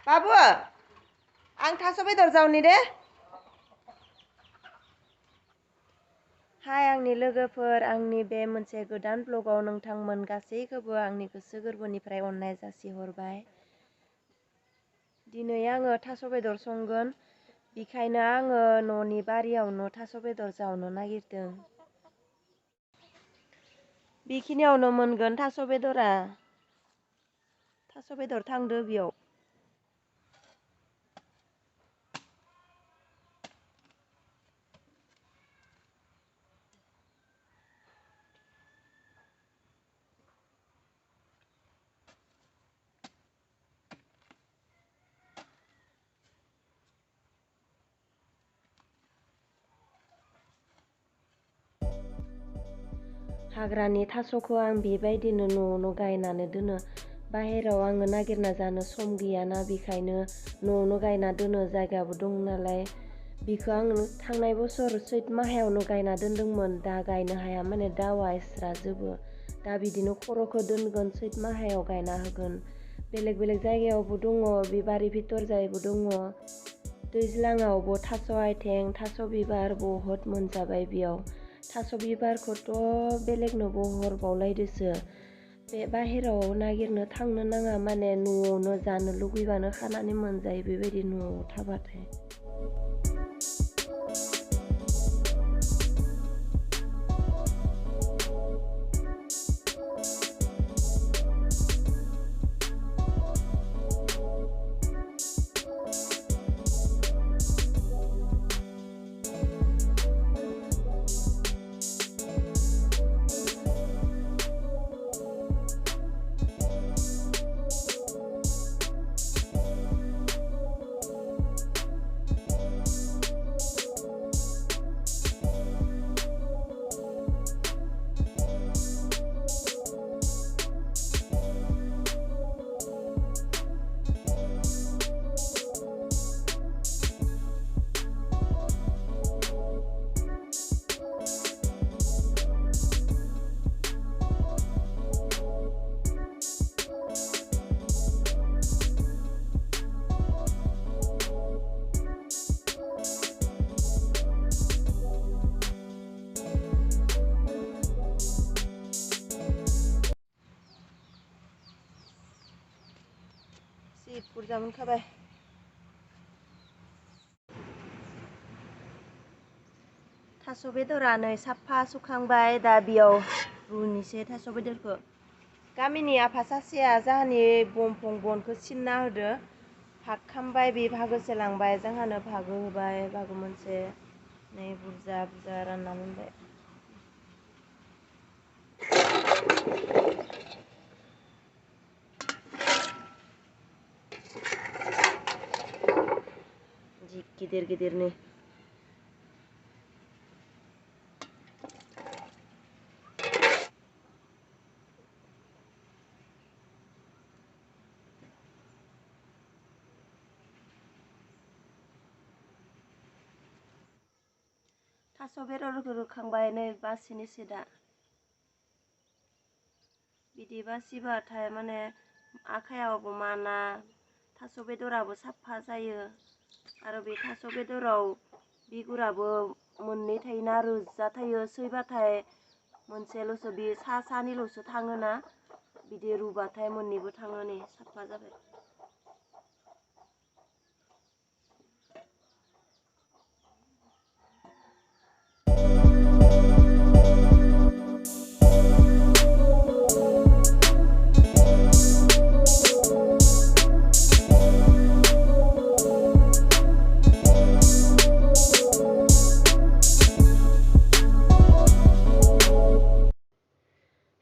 बाबु आं थास' बेदर जावनि दे। हाय आंनि लोगोफोर, आंनि बे मोनसे गोदान ब्लगाव नोंथांमोन गासैखौबो आंनि गोसो गोरबोनिफ्राय अननाय जासिहरबाय। दिनै आङो थास' बेदर संगोन, बेखायनो आङो न'नि बारियावनो थास' बेदर जावनो नागिरदों। बेखिनियावनो मोनगोन थास' बेदरा। थास' बेदर थांदो बेयाव। हाग्रानि थास'खौ आं बेबायदिनो न'आवनो गायनानै दोनो। बाहेराव आङो नागिरना जानो सम गैयाना, बेखायनो न'आवनो गायना दोनो, जायगाबो दं नालाय। बेखौ आं थांनाय बोसोर सैत माहायावनो गायना दोनदोंमोन। दा गायनो हाया, माने दावा एस्राजोबो। दा बिदिनो खर'खौ दोनगोन, सैत माहायाव गायना होगोन। बेलेग बेलेग जायगायावबो दङ, बे बारि भितर जायबो दङ। दैज्लाङावबो थास' आइथें, थास' बिबार बहुद मोनजाबाय बेयाव। थास' बिबारखौथ' बेलेगनोबो हरबावलायदोसो। बे बाहेराव नागिरनो थांनो नाङा, माने न'आवनो जानो लुगैबानो खानानै मोनजायो बेबायदि न'आव थाबाथाय। बुरजा मोनखाबाय। थास' बेदरा नै साफा सुखांबाय। दा बेयाव रुनोसै थास' बेदरखौ। गामिनि आफा सासेया जाहानि बनखौ सिनना होदो। भाग खामबाय, बे भागोसे लांबाय, जोंहानो भागो होबाय, भागो मोनसे। नै बुरजा बुरजा रानना मोनबाय। जि गिदिर गिदिरनो। थास' बेदरखौ रुखांबाय, नै बासिनोसै दा। बिदि बासिबाथाय माने आखाइयावबो माना, थास' बेदराबो साफा जायो। आरो बे थास' बेदराव बिगुराबो मोननै थायोना, रोजा थायो। सैबाथाय मोनसेल'सो, बे सानिल'सो थाङोना। बिदि रुबाथाय मोननैबो थाङो। नै साफा जाबाय।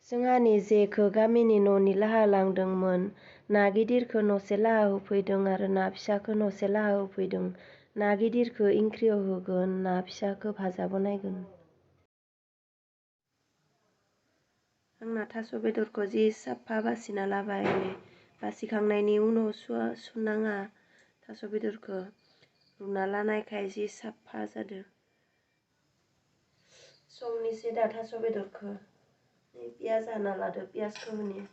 जोंहानि जेखौ गामिनि न'नि लाहा लांदोंमोन। ना गिदिरखौ न'से लाहा होफैदों आरो ना फिसाखौ न'से लाहा होफैदों। ना गिदिरखौ ओंख्रियाव होगोन, ना फिसाखौ भाजा बनायगोन। आंना थास' बेदरखौ जि साफा बासिना लाबाय। बासिखांनायनि उनाव सुनाङा थास' बेदरखौ। रुना लानायखाय जि साफा जादों। संनोसै दा थास' बेदरखौ। पियाज हाना लादो, पियाजखौ होनि।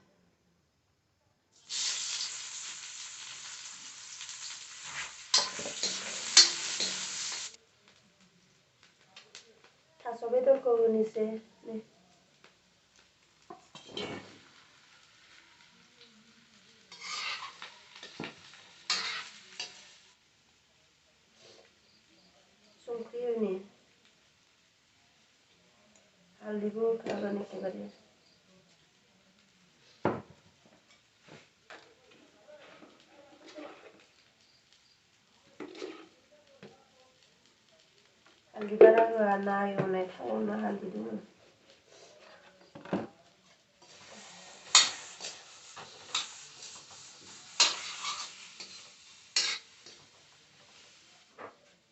थास' बेदरखौ होनोसै नै संख्रि होनि हालदैबो होखागोन एखेबारे हालदै बारा होआ ना एवनाय थावआवनो हालदै दङ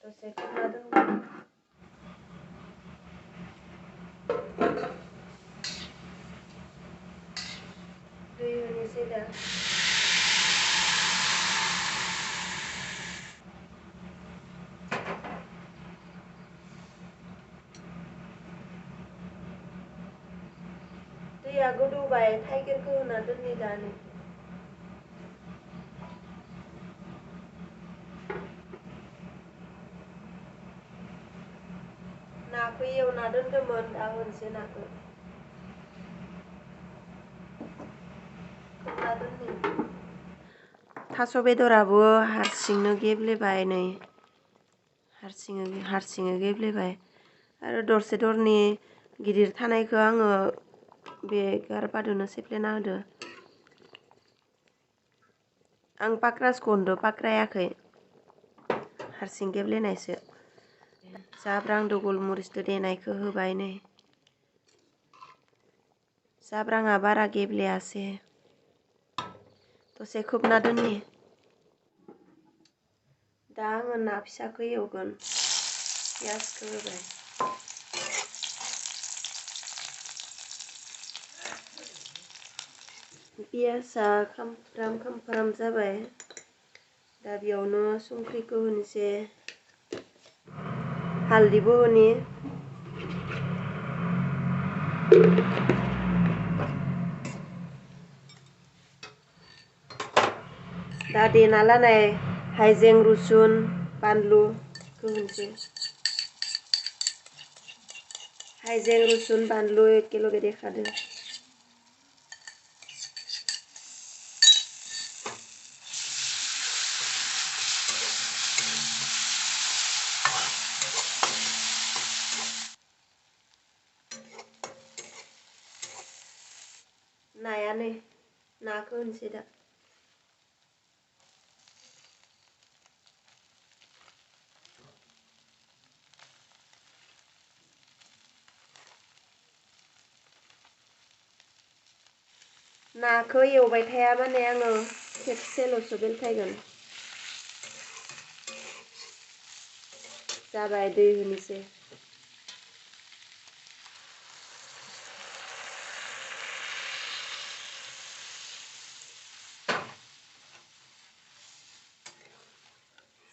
दसे खोबना दोनगोन दै होनोसै दा दैया गोदौबाय थाइगिरखौ होना दोननि दा नै नाखौ एवना दोन्दोंमोन दा होनोसै नाखौ खोबना दोननि थास' बेदराबो हारसिंनो गेब्लेबाय नै हारसिङै गेब्लेबाय आरो दरसे दरनै गिदिर थानायखौ आङो बे गारबाजोंनो सेफ्लेना होदो आं पाक्रासखौ होनदो पाक्रायाखै हारसिं गेब्लेनायसो जाब्रांदो गलमरिसदो देनायखौ होबाय नै जाब्राङा बारा गेब्लेयासै दसे खोबना दोननि दा आङो ना फिसाखौ एवगोन पियासखौ होबाय पियासा खामफ्राम जाबाय दा बेयावनो संख्रिखौ होनोसै हालदैबो होनि दा देना लानाय हाइजें रुसुन बानलुखौ होनोसै हाइजें रुसुन बानलु एखेलगे देखादो नाया नै नाखौ होनोसै दा नाखौ एवबाय थाया माने आङो खेबसेल'सो बेलथायगोन जाबाय दै होनोसै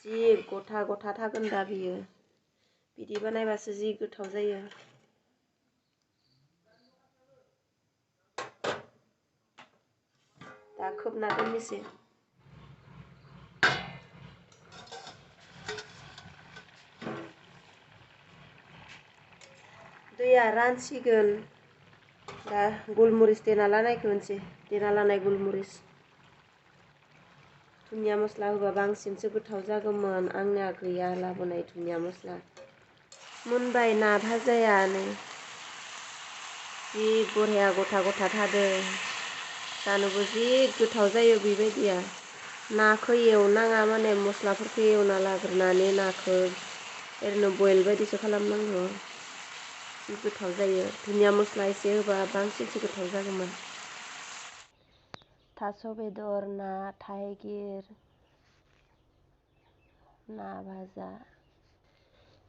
जि गथा गथा थागोन दा बियो बिदि बानायबासो जि गोथाव जायो दा खोबना दोननोसै दैया रानसिगोन दा गलमरिस देना लानायखौ होनसै देना लानाय गलमरिस धुनिया मस्ला होबा बांसिनसो गोथाव जागौमोन आंनिया गैया लाबोनाय धुनिया मस्ला मोनबाय ना भाजाया नै जि बरिया गथा गथा थादों जानोबो जि गोथाव जायो बेबायदिया नाखौ एवनाङा माने मस्लाफोरखौ एवना लाग्रोनानै नाखौ ओरैनो बयल बायदिसो खालामनांगौ जि गोथाव जायो धुनिया मस्ला एसे होबा बांसिनसो गोथाव जागौमोन थास' बेदर ना थाइगिर ना भाजा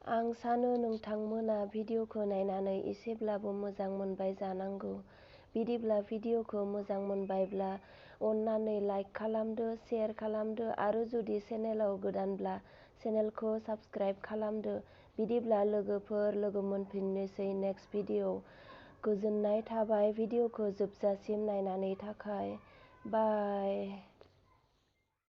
आं सानो नोंथांमोना भिडिअखौ नायनानै एसेब्लाबो मोजां मोनबाय जानांगौ बिदिब्ला भिडिअखौ मोजां मोनबायब्ला अन्नानै लाइक खालामदो शेयार खालामदो आरो जुदि चेनेलाव गोदानब्ला चेनेलखौ साबस्क्राइब खालामदो बिदिब्ला लोगो मोनफिननोसै नेक्स्ट भिडिअ गोजोननाय थाबाय भिडिअखौ जोबजासिम नायनायनि थाखाय बाय।